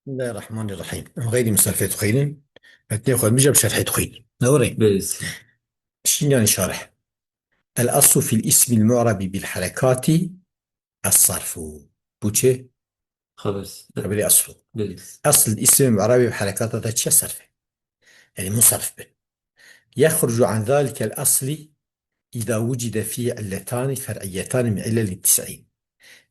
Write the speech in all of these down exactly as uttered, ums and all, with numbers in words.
بسم الله الرحمن الرحيم. Em xeyrî misalfê dixwînin. Metnê xwe mijab şerhê dixwînin. Ne were? Belê. Şînyan şarih. الأصل في الاسم المعرب بالحركات الصرف. Bu çi? Xeber. Xeberê asl. Belê. Asl îsmê mu'rabê bi herekata da çi? Serf e. Yani munsarif bin. يخرج عن ذلك الأصل إذا وجد فيه علتان فرعيتان من علل التسعين.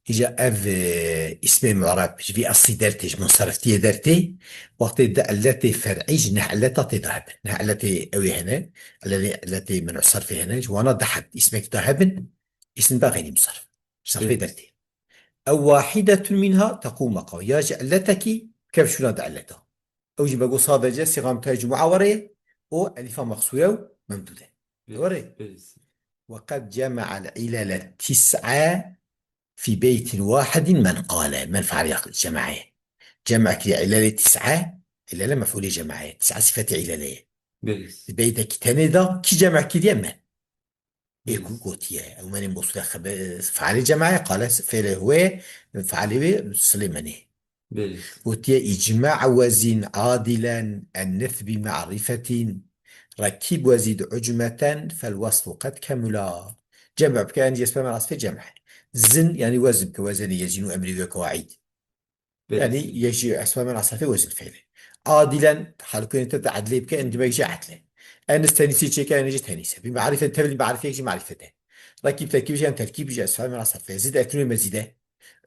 Îca ev, e, îsmê mu'rab ji vî eslî dertê, ji munsariftiyê dertê, wextê di illetê fer'î ji neh illeta tê de hebin. Neh illetê ew ê hene, illetê, illetê men'u sarfê hene, ji wana di heb îsmekî de hebin, îsm da xeyrî munsarif. Sarfê Evet. dertê. Ew wahidetun minha teqûm meqam. Ya ji illetekî kev şûna di illeta. Ew jî me got sadece sîxa mutayê cumu'a were û elîfa meqsûre û memdûde. Evet. Were. Evet. وقد جمع العلل التسعة في بيت واحد من قال. من فعل cemaye. Cem kiriye ilelê tis'e, ilele mef'ulê cemaye. Tis'e sifetê ilelê ye. Belê. Di beytekî tenê de kî cem kiriye? Men. Ê ku gotiye. Ew menê mosûle xebe-, fealê cemaye, qale s-, fêlê wê, fealê wê silê menê. Belê. Gotiye, اجمع وزن عادلا النثب معرفة، ركب وزد عجمة فالوصف قد كملا. Cem bike, yani esma men asfê cem. Zin, yani wezn bike, wezeni yezinu emri ve kawaid. Belê. Yani yek ji esma men asfê wezn fêlê. Adilen, halkûnê te de edlê bike, en demek jî edle. Enis tenîsê çêke, en jî tenîse. Bi marife, tevlî marifek jî marifete. Rakîb terkîb jî, en terkîb jî esma men asfê. Zid etnû mezide.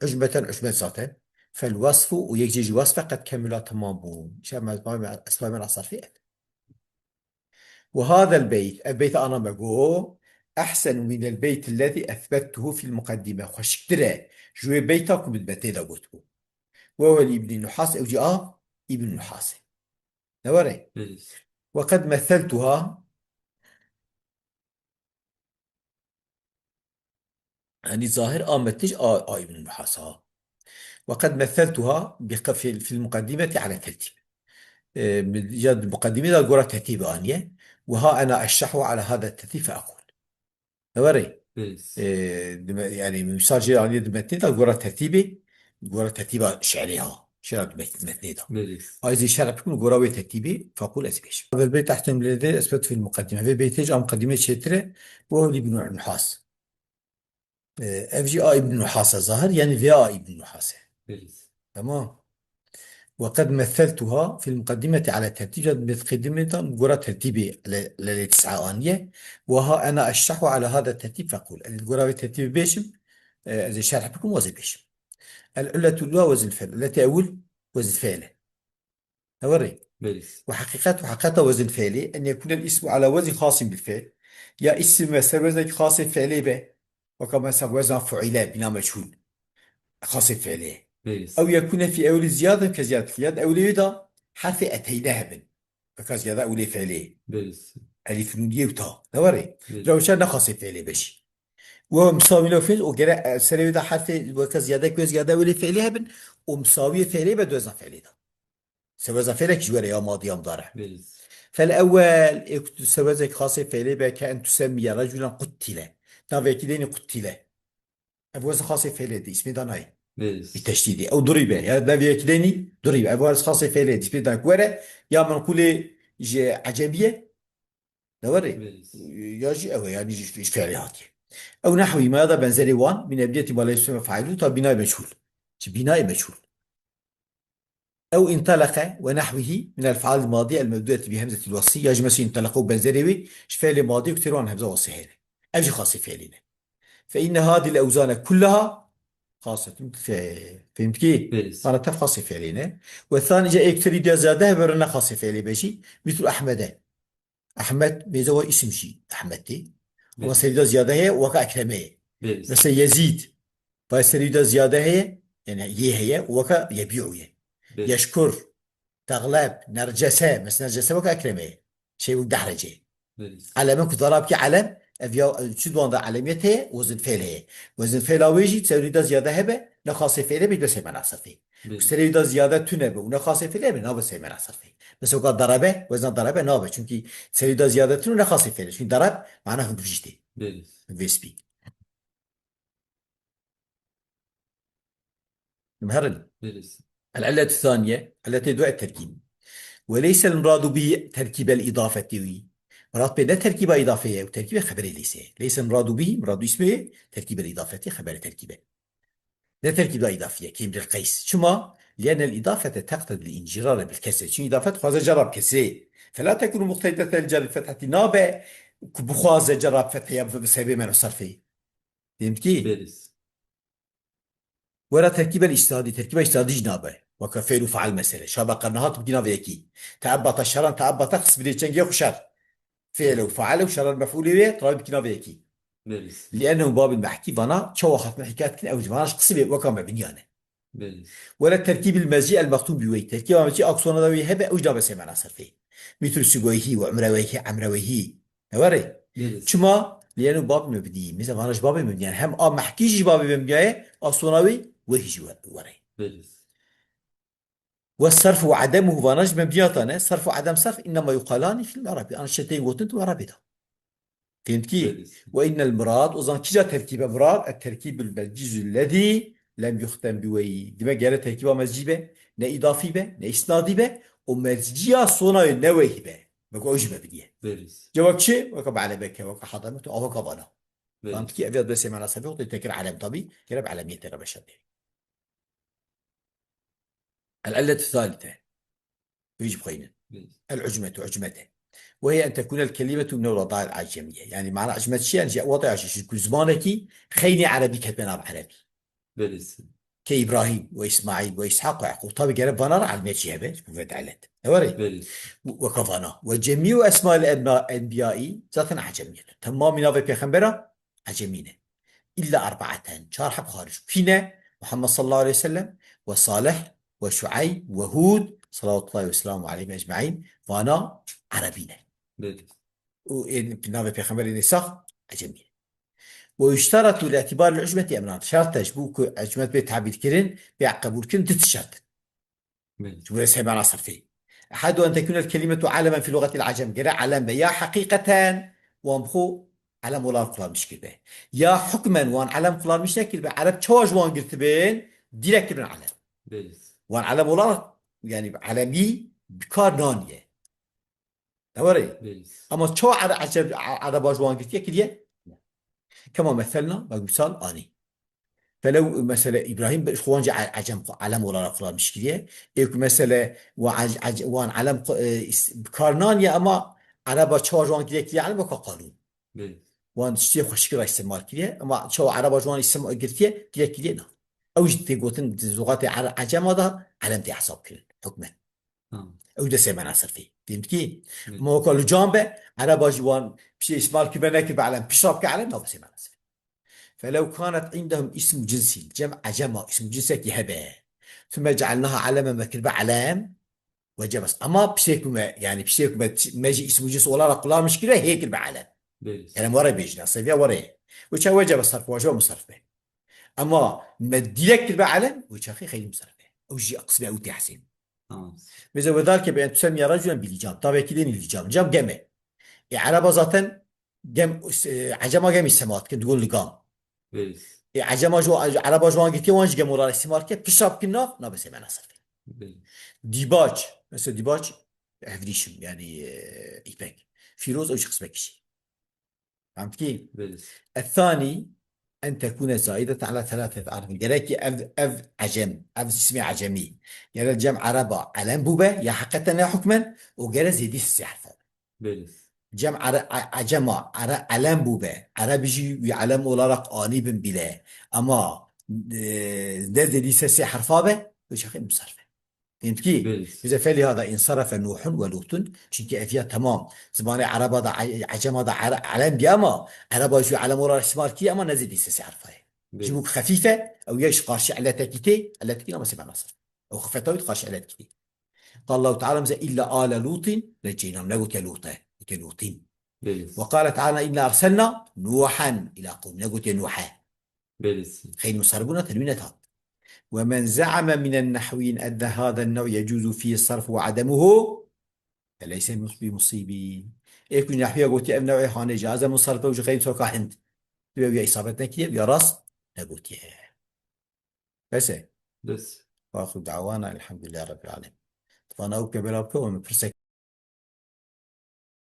Ucmeten ucmet zaten. Fel wasfu û yek jê jî wasfe qed kemula tamam bûn. Şe me-, me-, esma men asfê. وهذا البيت، ev beyt ana me got, أحسن من البيت الذي أثبته في المقدمة. Xweşiktir e ji wê beyta ku min metnê de gotibû. وهو لابن نحاس, ew jî a Îbn Nuhasê. Ne were? Evet. وقد مثلتها, Hani zahir a metnij a, a Îbn Nuhasa. وقد مثلتها بق-، في، في المقدمة على ترتيب. E, ya di muqedimê de gora tertîbê aniye. وها أنا أشرحه على هذا الترتيب فأقول. Ne were? Evet. E, di me-, yani misal jê aniye di metnê de gora tertîbê, gora tertîba şi'rê ha. Şi'ra di met-, metnê de. Evet. Ay zê şerh bikim gora wê tertîbê, فأقول, ez bêjim. هذا البيت أحسن من الذي أثبته في المقدمة. Vê beytê ji a muqedimê çêtir e, وهو لابن نحاس. E, ev jî a Îbn Nuhas e zahir, yani vê a Îbn Nuhas e. Evet. Tamam. وقد مثلتها في المقدمة على ترتيب, ya di muqedimê de gora tertîbê le-, lelê tis'a aniye. وها أنا أشرحه على هذا الترتيب فأقول. Ez gora vê tertîbê bêjim, e, ez ê şerh bikim, ez ê bêjim. العلة الأولى وزن الفعل. Illetê ewil wezn fêl e. Hewerê. Belê. Û heqîqet û heqîqeta wezn fêlê, en yekûnel îsmu ala wezn xasin bil fêl. Ya îsim ve ser weznek xasê fêlê be. Weka mesela wezna fuile, bina meçhûl. Xasê fêlê. Belê. Ew yekûne fî ewlî ziyade ke ziyade. Ya ewlî da herfê eteyne hebin. Weka ziyade ewlê fêlê. Belê. Elîf nûniyê û ta. Ne were? Belê. Rewşa ne xasê fêlê be jî. Û ew misawî ne fêl, û gere, e, serê wê de herfê weke ziyade, ku ziyade ewlê fêlê hebin, û misawiyê fêlê be di wezna fêlê de. Seweza fêlek ji were ya madî ya mudare. Belê. Fel ewel, ê ku tu sewezek xasê fêlê be ke en tusemmiye reculen quttile. Navê yekî deynî quttile. Ev wezn xasê fêlê di, îsmê da nayê. Belê. Bi teşdîdî. Ew durî be. Ya navê yekî deynî durî be. Ev wezn xasê fêlê di, îsmê da ku were, ya menqûlê ji ecemiye. Ne were? Belê. Ya jî ew e, yani ji, ji fêlê hatiye. Ew nehwî ma ya da benzerê wan, min ebniyetî ma leyse faîlû ta bînayê meçhûl. Ji bînayê meçhûl. Ew inteleqe ve nehwihî min el-fi'al madi el-mebdûeti bi hemzetil wasfî, ya jî mesela inteleqe û benzerê wê ji fi'lê madî ku têr wan hemza wasfê hene. Ev jî xasê fi'lê ne. Fe inne hadî el-ewzane kullaha xasetun fe-, fehmtkî? Belê. Ana tev xasê fi'lê ne. Ve thanî, ca ê ku serî diya ziyade hebe ne xasê fi'lê be jî, mitlu Ehmede. Ehmed, mêze wa îsim jî Ehmed tê. Ama Belê. serî da ziyade heye, weka Ekreme ye. Belê. Mesela Yezîd, vay serî da ziyade heye, yani yê heye, weka Yebî'u ye. Belê. Yeşkur, Tegleb, Nercese, mesela Nercese weka Ekreme ye. Şey, bu Dehrecê. Belê. Eleme ku darab ki elem, ev ya, çi duan da elemiyet heye, wezn fêl heye. Wezn fêla wê jî, serî da ziyade hebe, ne xasê fêlê be, bes hebe nasafê. Belê. Serî da ziyade tune be, û ne xasê fêlê be, nabe serî nasafê. Mesela ka darabe, wezna darabe nabe. Çünkü serî da ziyade tune ne xasê fêlê. Çünkü darab, mana hindivî jî tê. Belê. Hindivî spî. Em herin. Belê. العلة الثانية، علتê du terkîb. وليس المراد به تركيب الإضافة wî. Mirad pê ne terkîba îdafê ye û terkîbê xeberê leyse ye. ليس المراد به, mirad û îsmê ye, terkîb el îdafetê xeberê terkîbe. Ne terkîba îdafî ye, kêm lil qeys. Çima? لأن الإضافة تقتضي الانجرار بالكسر. Çünkü îdafet dixwaze cara bi kesrê. فلا تكون مقتضية الجر بالفتحة, nabe ku bixwaze cara bi fethê ya bi sebê mena serfê. Fêhm dikî? Belê. Wera terkîbel îstadî, terkîba îstadî jî nabe. Weke fêl û faal mesele. Şaba qernahat bikî navê yekî. Teebata şeran, teebata xisbirê çengê xwe şer. Fêl û faal û şeran mefûlê wê, trawî bikî navê yekî. Belê. لأنه باب المحكي vana, çawa xatme hikayet kin, ew jî vana ji qisibê weka me biniyane. Belê. Were terkîbil mezî el mextûm bi wey. Terkîba mezî aksona da wê hebe, ew jî nabe sê mena serfê. Mîtr Sibweyhî û Umreweyhî, Emreweyhî. Ne were? Belê. Çima? Liyeno bab mebnî. Mesela vana ji babê mebnî. Yani hem a mehkî jî ji babê mebnî ye, a sona wê wehî jî we-, were. Belê. Ve sarf ve ademuhu vana jî mebniyatan e. Sarf ve adem sarf innema yuqalani fil Arabî. An şetên gotin tu Arabî da. Fêhm dikî? Belê. Ve innel murad, o zaman kîja terkîbe murad? Et terkîbul mezcîzü lezî lem yuxtem bi weyî. Dime gere terkîba mezcî be, ne îdafî be, ne îsnadî be. O mezciya sona ne weyî be. Bak o jî mebnî ye. Belê. Cevap çi? Weka Be'lebeke, weka Hademet, weka vana. Belê. Fam dikî? Ev ya destê mena sebeq, tekir alem tabî. Gere bi alemiyetê re beşa dê. El-illetu thalithe. Wî jî bixwînin. Belê. El-ucmetu, ucmete. Ve hiye en tekûne el-kelimatu min el-weda'il acemiye. Yani mana ucmet çi? Yani ji wedaya çi? Ji ku zimanekî xeynî erebî ketbe nav erebî. Belê. Ke Îbrahîm ve Îsmaîl ve Îshak ve Yaqûb. Tabi gere vana re elmê çi hebe? Ji ku ve delet. Ne were? Belê. Weka vana. Ve cemî'u esma'il enbiyayî zaten acemiyetun. Temamî navê pêxembera Ecemî ne. Îlla erbaeten, çar heb xaric. Kî ne? Muhammed sallallahu aleyhi ve sellem ve Salih ve Şueyb ve Hûd, salawatullahi ve selamu aleyhim ecmaîn, vana Erebî ne. Belê. Û ên navê pêxemberê nê sax Ecemî ne. Ve yuşteretu li îtîbaril ucmeti emran. Şert e ji bo ku ucmet bê tebîr kirin, bê qebûl kirin, du tişt şert in. Belê. Cumhuriyet Seymen Asrfî. Ehadu en tekûne el-kelimetu alemen fî lugatil acem. Gere alem be. Ya heqîqeten wan bi xwe alem olarak kullanmış kiribe. Ya hukmen wan alem kullanmış nekiribe. Ereb çawa ji wan girtibin? Direkt kiribin alem. Belê. Wan alem olarak, yani alemî bi kar naniye. Ne were? Belê. Ama çawa Ere-, Eceb-, A-, Ereba ji wan girtiye kiriye? Kema meselna, bak misal anî. Felew mesele Îbrahîm bi, ji xwe wan jî e-, ecem xwe, elem olarak kullanmış kiriye. Ê ku mesele wa ec-, ec-, wan elem xwe, e, is-, bi kar naniye ama Ereba çawa ji wan kiriye kiriye elem weka qanûn. Belê. Wan tiştiyê xweşikî re îstemal kiriye ama çawa Ereba ji wan îstem-, girtiye kiriye kiriye na. Ew jî tê gotin di zuxatê Ere-, Ecema de elem tê hesab kirin. Hukmen. Tamam. Ew de sê mena sirfî. Fîm dikî? Evet. Ama weka li can be, Ereba jî wan piştê îsmal kibe nekir be elem, pişta bike elem, nabe sê mena sirfî. Felew kanet indehum ismu cinsin, cem ecema ismu cinsekî hebe. Thumme cealnaha elemen, me kiribe elem, wecebes. Ama piştê ku me, yani piştê ku me, me jî ismu cins olarak kullanmış kire, hê kiribe elem. Belê. Elem were bêjin, seviye were. Wî çax wecebes sarf, wajib musarrif be. Ama me direkt kiribe elem, wî çaxê xeylî musarrif be. Ew jî qismê ew tê hesên. Tamam. Mesela, "Ve zalike bi en tusemmiye raculen bi licam." Tavekî dênî licam. Licam gem e. E, Ereba zaten gem, e, Ecema gem îstema dikin, digon ligam. Belê. E, Ecema ji, Ereba ji wan girtiye, wan jî gem olarak îstemal kir, pişta bikin nav, nabe sê mena sirfê. Belê. Dîbac, mesela dîbac, evrîşim, yani, e, îpek. Fîroz, ew jî qismekî jî. Fehmtî? Belê. Ethanî, en tekûne zaîdeten ala thelâthet ahrufin. Gerek ki ev, ev ecem, ev ismê ecemî. Gere cem Ereba elem bûbe, ya heqeten ya hukmen, û gere zêdî sê herfa be. Belê. Cem Ere-, e-, ecema, Ere-, elem bûbe. Erebî jî wî elem olarak anîbin bîle. Ama, e, ne zêdî sê, sê herfa be, wî çaxê musarrif e. Fehmtî? Belê. Bize felihada insarefe Nuhun ve Lutun. Çünkü ev ya temam. Zimanê Ereba da, e-, Ecema da Ere-, elem diye ama Ereba jî elem olarak îstemal kiriye ama ne zêdî sê, sê herfa ye. Belê. Ji bo ku xefîf e, ew ya ji qarşî illetekî tê, illetekî nabe sê mena sirf. Ew xefeta wî di qarşî illetekî tê. Qal Allahu Teala mesela, "Illa ale Lutin necceynahum." Negotiye Lute, gotiye Lutin. Belê. Ve qale Teala, "İnna erselna Nuhen ila kavmi." Negotiye Nuhe. Belê. Xeylî musarrif bûna tenwîn nehat. "Ve men ze'ame minen nehwiyyin enne haden new yecuzu fî sarf ve ademuhu, feleyse bi musîbî." Ê ku nehwiya gotiye ev newê hanê caiz e musarrif be û ji xeylî soka hind. Dibe wî ya îsabet nekiriye, wî ya rast negotiye. Bes e. Bes. وآخر دعوانا الحمد لله رب العالمين. Tivana ew ke bela bike, em pirsek